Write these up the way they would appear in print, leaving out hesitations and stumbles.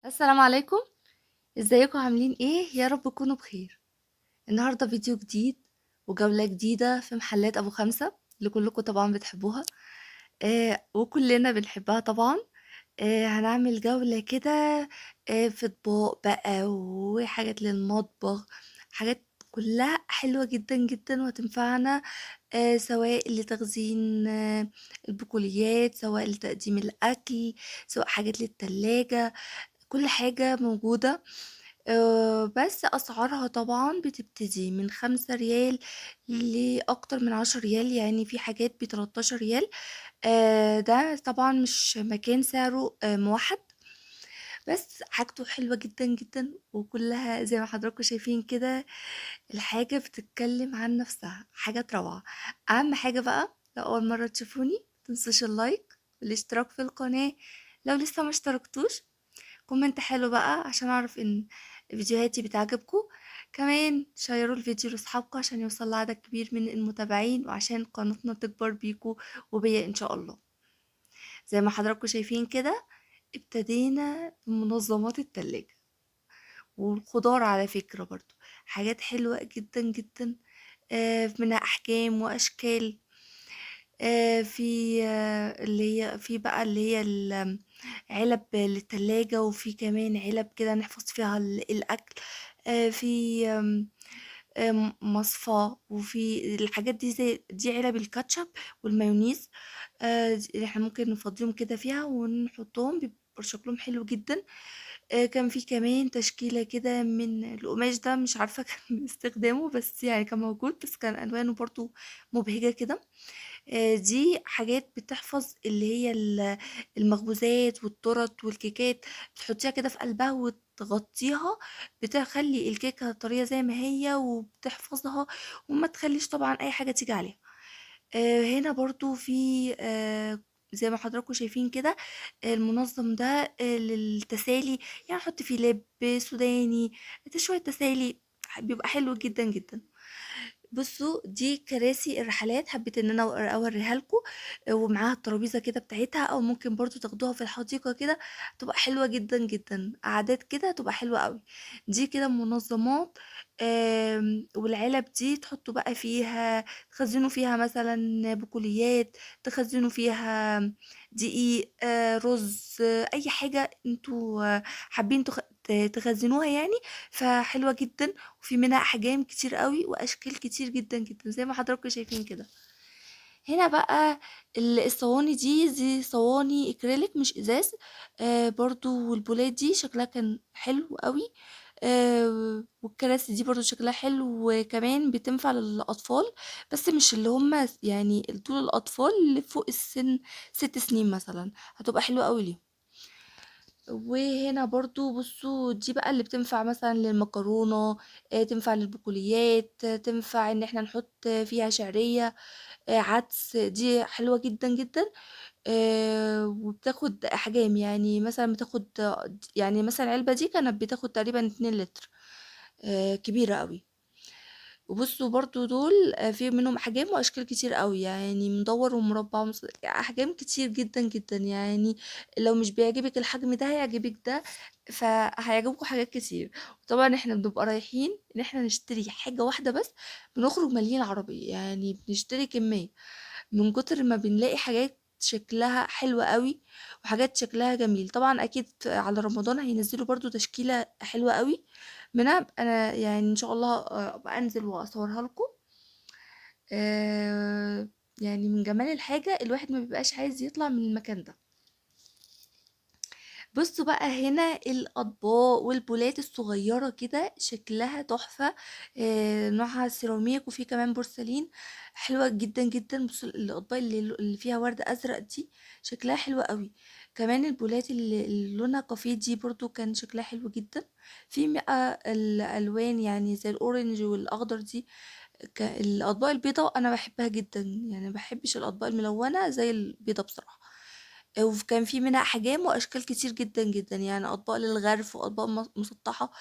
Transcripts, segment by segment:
السلام عليكم، ازيكم عاملين ايه؟ يا رب تكونوا بخير. النهارده فيديو جديد وجولة جديدة في محلات ابو خمسة اللي كلكم طبعا بتحبوها، وكلنا بنحبها طبعا. هنعمل جولة كده، في اطباق بقى وحاجات للمطبخ، حاجات كلها حلوة جدا جدا وهتنفعنا، سواء لتخزين البقوليات، سواء لتقديم الأكل، سواء حاجات للتلاجة، كل حاجة موجودة. بس أسعارها طبعا بتبتدي من 5 ريال لأكتر من 10 ريال، يعني في حاجات ب13 ريال. ده طبعا مش مكان سعره موحد، بس حاجته حلوة جدا جدا، وكلها زي ما حضراتكم شايفين كده الحاجة بتتكلم عن نفسها، حاجات روعة. أهم حاجة بقى لو أول مرة تشوفوني متنسوش ال like والاشتراك في القناة لو لسه ما اشتركتوش، comment حلو بقى عشان أعرف إن فيديوهاتي بتعجبكم، كمان شيروا الفيديو لأصحابكم عشان يوصل لعدد كبير من المتابعين وعشان قناتنا تكبر بيكم وبيا إن شاء الله. زي ما حضراتكم شايفين كده ابتدينا بمنظمات التلاجة والخضار، على فكرة برضو حاجات حلوة جدا جدا، منها أحجام وأشكال، في، اللي هي في بقى اللي هي علب للتلاجة، وفي كمان علب كده نحفظ فيها الأكل، في، مصفى، وفي الحاجات دي زي دي علب الكاتشب والمايونيز، اللي احنا ممكن نفضيهم كده فيها ونحطهم، بيبقى شكلهم حلو جدا. كان في كمان تشكيلة كده من القماش ده، مش عارفة كان استخدامه، بس كان موجود، بس كان ألوانه برضو مبهجة كده. دي حاجات بتحفظ اللي هي المخبوزات والتورت والكيكات، بتحطيها كده في قلبها وتغطيها، بتخلي الكيكة طرية زي ما هي وبتحفظها وما تخليش طبعا أي حاجة تيجي عليها. هنا برضو في، زي ما حضراتكم شايفين كده المنظم ده، للتسالي، حط فيه لب سوداني، شوية تسالي، بيبقى حلو جدا جدا. بصوا دي كراسي الرحلات، حبيت ان انا اوريها لكم، ومعاها الترابيزه كده بتاعتها، او ممكن برضو تاخدوها في الحديقه كده، تبقى حلوه جدا جدا، قعدات كده تبقى حلوه قوي. دي كده منظمات، والعلب دي تحطوا بقى فيها، تخزنوا فيها مثلا بقوليات، تخزنوا فيها دقيق، رز، اي حاجه انتوا حابين تخزنوها يعني، فحلوه جدا. وفي منها احجام كتير قوي واشكال كتير جدا جدا زي ما حضراتكم شايفين كده. هنا بقى الصواني دي صواني اكريليك مش ازاز، برضو والبولات دي شكلها كان حلو قوي، والكراسي دي برضو شكلها حلو، وكمان بتنفع للاطفال، بس مش اللي هم طول الاطفال اللي فوق السن 6 سنين مثلا، هتبقى حلوة قوي ليهم. وهنا برضو بصوا دي بقى اللي بتنفع مثلا للمكرونة، تنفع للبقوليات، تنفع ان احنا نحط فيها شعرية، عدس، دي حلوة جدا جدا. وبتاخد احجام، يعني مثلا بتاخد، يعني مثلا العلبة دي كانت بتاخد تقريبا 2 لتر، كبيرة قوي. وبصوا برضو دول، في منهم احجام واشكال كتير قوي، يعني مدور ومربع احجام كتير جدا جدا، يعني لو مش بيعجبك الحجم ده هيعجبك ده، فهيعجبكم حاجات كتير. وطبعا احنا بنبقى رايحين ان احنا نشتري حاجة واحدة بس، بنخرج مليين عربية، يعني بنشتري كمية من كتر ما بنلاقي حاجات شكلها حلو قوي وحاجات شكلها جميل. طبعا اكيد على رمضان هينزلوا برضو تشكيلة حلوة قوي منها، انا ان شاء الله ابقى انزل واصورها لكم. من جمال الحاجة الواحد ما بيبقاش عايز يطلع من المكان ده. بصوا بقى هنا الأطباق والبولات الصغيرة كده شكلها تحفة، نوعها سيراميك وفي كمان بورسلين، حلوة جدا جدا. بصوا الأطباق اللي فيها ورد أزرق دي شكلها حلو قوي. كمان البولات اللي لونها كافيه دي برضو كان شكلها حلو جدا. في بقى الألوان زي الأورنج والأخضر دي، الأطباق البيضاء أنا بحبها جدا، ما بحبش الأطباق الملونة زي البيضة بصراحة. وكان في منها أحجام وأشكال كتير جدا جدا، أطباق للغرف وأطباق مسطحة،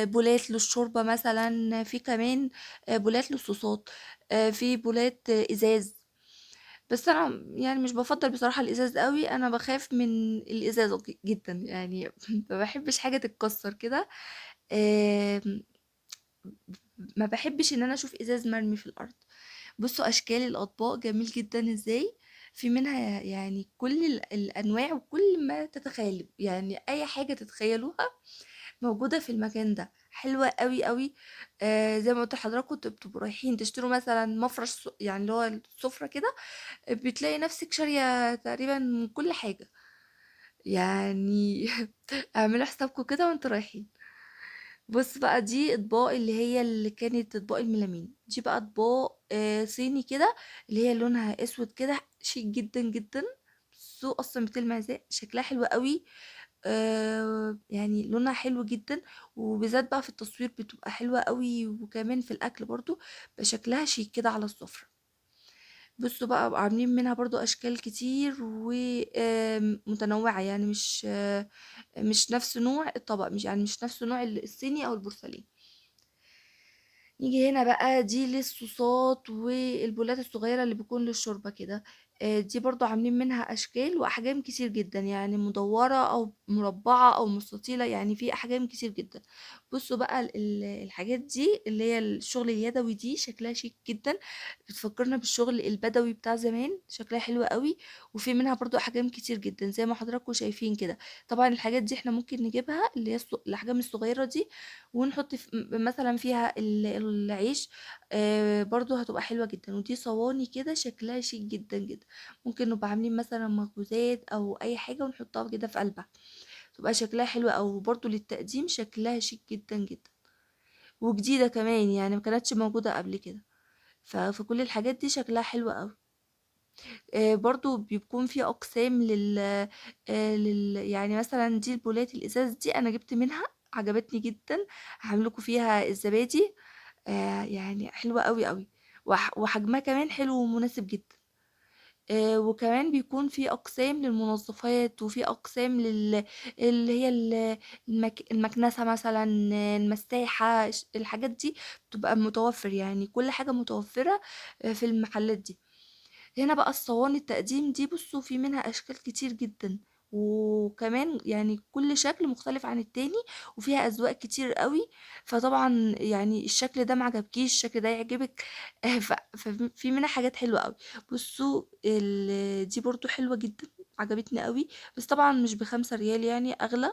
بولات للشوربة مثلا، في كمان، بولات للصوصات، في بولات، إزاز. بس أنا يعني مش بافضّل بصراحة الإزاز أوي، أنا باخاف من الإزاز جدًا، يعني ما باحبش حاجة تتكسر كده. آمم، ما باحبش إن أنا أشوف إزاز مرمي في الأرض. بُصّوا أشكال الأطباق جميل جدًا إزاي، في منها يعني كل الأنواع وكل ما تتخيلوا، يعني أي حاجة تتخيلوها موجودة في المكان ده، حلوة أوي، أوي. زي ما قُلت لحضراتكم أنتم بتبقوا رايحين تشتروا مثلًا مفرش يعني اللي هو السفرة كده، بتلاقي نفسِك شارية تقريبًا كل حاجة، يعني اعملوا حسابكم كده وأنتم رايحين. بُص بقى دي أطباق اللي هي اللي كانت أطباق الميلامين، دي بقى أطباق صيني كده اللي هي لونها أسود كده، شيك جدًا، جدًا. بصوا أصلًا بتلمع إزاي، شكلها حلو أوي، يعني لونها حلو جدًا، وبالذات بقى في التصوير بتبقى حلوة أوي، وكمان في الأكل برضه بيبقى شكلها شيك كده على السفرة. بصوا بقى عاملين منها برضه أشكال كتير و متنوعة، يعني مش نفس نوع الطبق، مش يعني مش نفس نوع الصيني أو البورسلين. نيجي هنا بقى دي للصوصات والبولات الصغيرة اللي بيكون للشوربة كده، دي برضو عاملين منها أشكال وأحجام كتير جدا، يعني مدورة أو مربعة أو مستطيلة، يعني في أحجام كتير جدا. بصوا بقى الحاجات دي اللي هي الشغل اليدوي دي شكلها شيك جدا، بتفكرنا بالشغل البدوي بتاع زمان، شكلها حلو قوي. وفي منها برضو أحجام كتير جدا زي ما حضراتكم شايفين كده. طبعا الحاجات دي احنا ممكن نجيبها اللي هي الأحجام الصغيرة دي، ونحط مثلا فيها العيش، برضو هتبقى حلوة جدا. ودي صواني كده شكلها شيك جدا جدا، ممكن نبقى عاملين مثلا مخبوزات او اي حاجة ونحطها كده في قلبها، تبقى شكلها حلو. او برضو للتقديم شكلها شيك جدا جدا، وجديدة كمان، يعني ما كانتش موجودة قبل كده. فكل الحاجات دي شكلها حلو قوي. برضو بيكون في اقسام لل يعني مثلا دي البولات الازاز دي انا جبت منها، عجبتني جدا، هعمل لكم فيها الزبادي، يعني حلوة قوي قوي، وحجمها كمان حلو ومناسب جدا. وكمان بيكون في اقسام للمنظفات، وفي اقسام اللي هي المكنسة مثلا، المساحة، الحاجات دي بتبقى متوفر، يعني كل حاجة متوفرة، في المحلات دي. هنا بقى الصواني التقديم دي بصوا في منها اشكال كتير جدا، وكمان يعني كل شكل مختلف عن التاني، وفيها اذواق كتير قوي. فطبعا يعني الشكل ده ما عجبكيش، الشكل ده يعجبك، ففي منها حاجات حلوه قوي. بصوا دي برضو حلوه جدا، عجبتني قوي، بس طبعا مش ب5 ريال، يعني اغلى.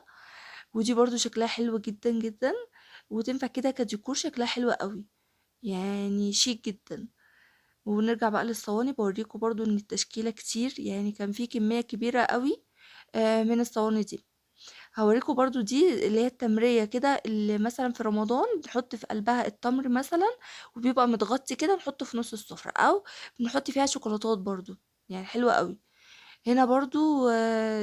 ودي برضو شكلها حلو جدا جدا، وتنفع كده كديكور، شكلها حلو قوي، يعني شيك جدا. ونرجع بقى للصواني، بوريكم برضو ان التشكيلة كتير، يعني كان في كمية كبيرة قوي، من الصواني دي. هوريكم برضو دي اللي هي التمرية كده، اللي مثلا في رمضان بنحط في قلبها التمر مثلا، وبيبقى متغطي كده، نحطه في نص السفرة، او بنحط فيها شوكولاتات برضو، يعني حلوة قوي. هنا برضو،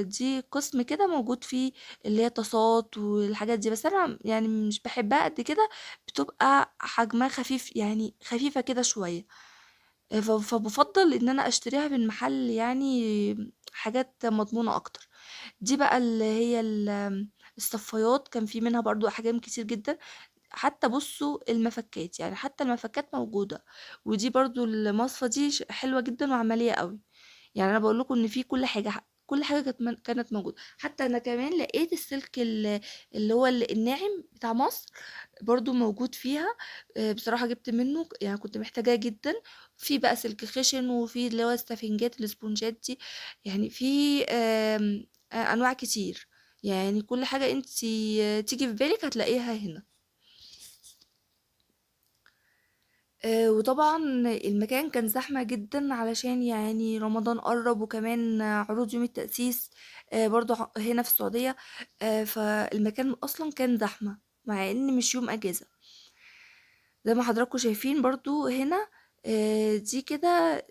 دي قسم كده موجود فيه اللي هي طاسات والحاجات دي، بس انا يعني مش بحبها قد كده، بتبقى حجمها خفيف، يعني خفيفة كده شوية، فبفضل ان انا اشتريها من محل، يعني حاجات مضمونة اكتر. دي بقى اللي هي الصفايات، كان في منها برضو احجام كتير جدا، حتى بصوا المفكات، يعني حتى المفكات موجودة. ودي برضو المصفى دي حلوة جدا وعملية قوي، يعني انا بقول لكم ان في كل حاجة، كل حاجة كانت موجودة. حتى انا كمان لقيت السلك اللي هو الناعم بتاع مصر برضو موجود فيها، بصراحة جبت منه، يعني كنت محتاجاه جدا. في بقى سلك خشن، وفي اللي هو السفنجات الاسبونجات دي، يعني في، انواع كتير، يعني كل حاجة انتي تيجي في بالك هتلاقيها هنا. وطبعا المكان كان زحمة جدا، علشان يعني رمضان قرب، وكمان عروض يوم التأسيس، برضو هنا في السعودية، فالمكان أصلا كان زحمة مع إن مش يوم أجازة. زي ما حضراتكم شايفين برضو هنا، دي كده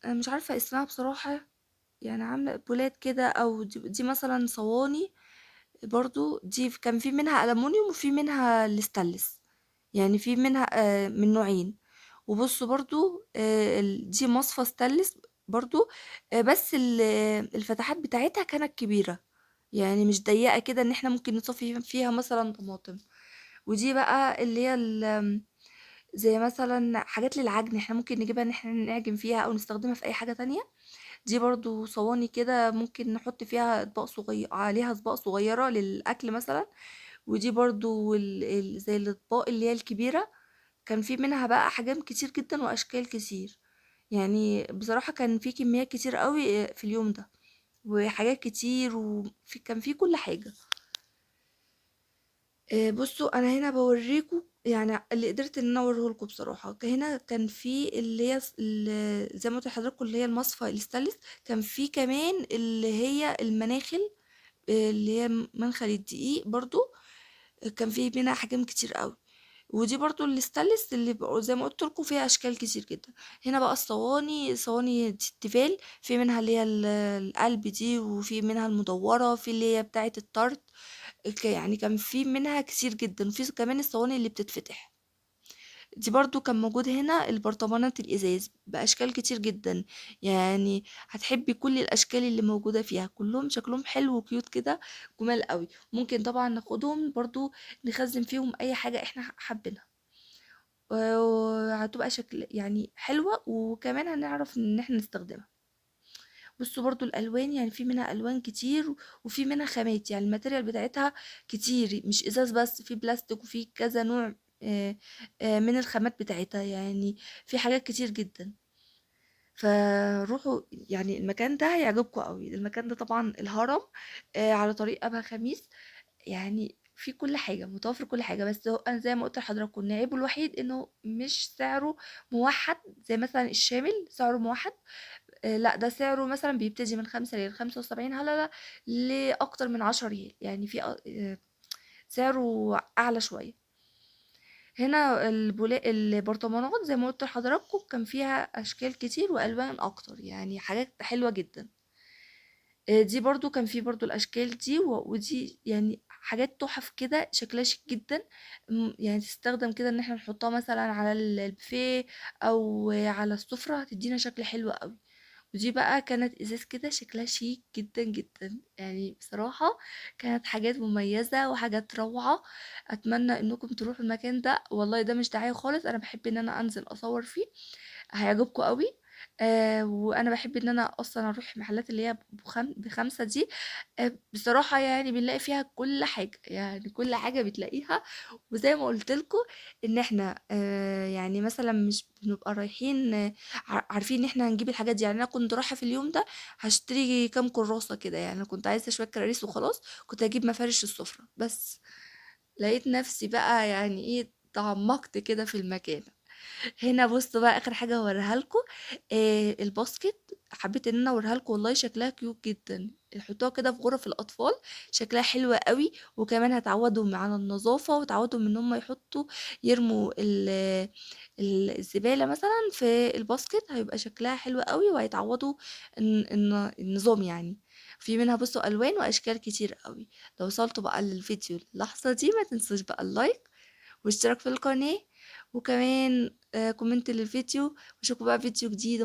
أنا مش عارفة اسمها بصراحة، يعني عاملة بولات كده، أو دي مثلا صواني برضو، دي كان في منها ألمونيوم وفي منها الستانلس، يعني في منها، من نوعين. وبصوا برضو، دي مصفى ستانلس برضو، بس الفتحات بتاعتها كانت كبيرة، يعني مش ضيقة كده ان احنا ممكن نصفي فيها مثلا طماطم. ودي بقى اللي هي زي مثلًا حاجات للعجن، إحنا ممكن نجيبها إن إحنا نعجن فيها أو نستخدمها في أي حاجة تانية. دي برضه صواني كده ممكن نحط فيها أطباق عليها أطباق صغيرة للأكل مثلًا، ودي برضه ال ال زي الأطباق اللي هي الكبيرة، كان في منها بقى أحجام كتير جدًا وأشكال كتير. يعني بصراحة كان في كميات كتير أوي في اليوم ده، وحاجات كتير كان في كل حاجة. بصوا أنا هنا باوريكم يعني اللي قدرت إن أنا أوريه لكم بصراحة. هنا كان في اللي هي زي ما قلت لحضراتكم اللي هي المصفى الستانلس، كان في كمان اللي هي المناخل، اللي هي منخل الدقيق برضو، كان في منها أحجام كتير أوي. ودي برضو الستانلس اللي زي ما قلت لكم فيها أشكال كتير جدا. هنا بقى الصواني، صواني التيفال، في منها اللي هي القلب دي، وفي منها المدورة، في اللي هي بتاعة الطرد، يعني كان في منها كتير جدا. وفي كمان الصواني اللي بتتفتح دي برضو كان موجود هنا. البرطمانات الإزاز بأشكال كتير جدا، يعني هتحبي كل الأشكال اللي موجودة فيها، كلهم شكلهم حلو وكيوت كده، جمال قوي. ممكن طبعا ناخدهم برضو نخزن فيهم أي حاجة احنا حابينها، وهتبقى شكل يعني حلوة، وكمان هنعرف إن احنا نستخدمها. بصوا برضو الألوان، يعني في منها ألوان كتير وفي منها خامات، يعني ال material بتاعتها كتير، مش إزاز بس، في بلاستيك وفي كذا نوع، من الخامات بتاعتها، يعني في حاجات كتير جدا. فروحوا يعني المكان ده هيعجبكم قوي. المكان ده طبعا الهرم، على طريق أبها خميس، يعني في كل حاجة متوفر، كل حاجة. بس هو أنا زي ما قلت لحضراتكم إن عيبه الوحيد إنه مش سعره موحد، زي مثلا الشامل سعره موحد، لا ده سعره مثلا بيبتدي من 5 ريال، 75 هللة، لأكتر من 10 ريال، يعني في، سعره أعلى شوية. هنا البرطمانات زي ما قلت لحضراتكم كان فيها أشكال كتير وألوان أكتر، يعني حاجات حلوة جدا. دي برضو كان في برضو الأشكال دي، ودي يعني حاجات تحف كده شكلها شيك جدا، يعني تستخدم كده إن احنا نحطها مثلا على البوفيه أو على السفرة، هتدينا شكل حلو قوي. ودي بقى كانت إزاز كده شكلها شيك جدا جدا، يعني بصراحة كانت حاجات مميزة وحاجات روعة. أتمنى إنكم تروحوا المكان ده، والله ده مش دعاية خالص، أنا بحب إن أنا أنزل أصور فيه، هيعجبكم قوي. وأنا بحب إن أنا أصلاً أروح محلات اللي هي ب5 دي، بصراحة يعني بنلاقي فيها كل حاجة، يعني كل حاجة بتلاقيها. وزي ما قلت لكم إن إحنا، يعني مثلاً مش بنبقى رايحين، عارفين إن إحنا هنجيب الحاجات دي. يعني أنا كنت رايحة في اليوم ده هشتري كام كراسة كده، يعني كنت عايزة شوية كراريس وخلاص، كنت هجيب مفارش السفرة بس. لقيت نفسي بقى يعني إيه، تعمقت كده في المكان. هنا بصوا بقى اخر حاجه هوريها لكم، الباسكت، حبيت ان انا اوريها لكم، والله شكلها كيوت جدا، حطوها كده في غرف الاطفال شكلها حلو قوي. وكمان هتعودهم على النظافه، وتعودهم ان هم يرموا الزباله مثلا في الباسكت، هيبقى شكلها حلو قوي، وهيتعودوا النظام يعني. في منها بصوا الوان واشكال كتير قوي. لو وصلتوا بقى للفيديو اللحظه دي ما تنسوش بقى اللايك واشتراك في القناه، وكمان، comment للفيديو، واشوفكم بقى في فيديو جديد.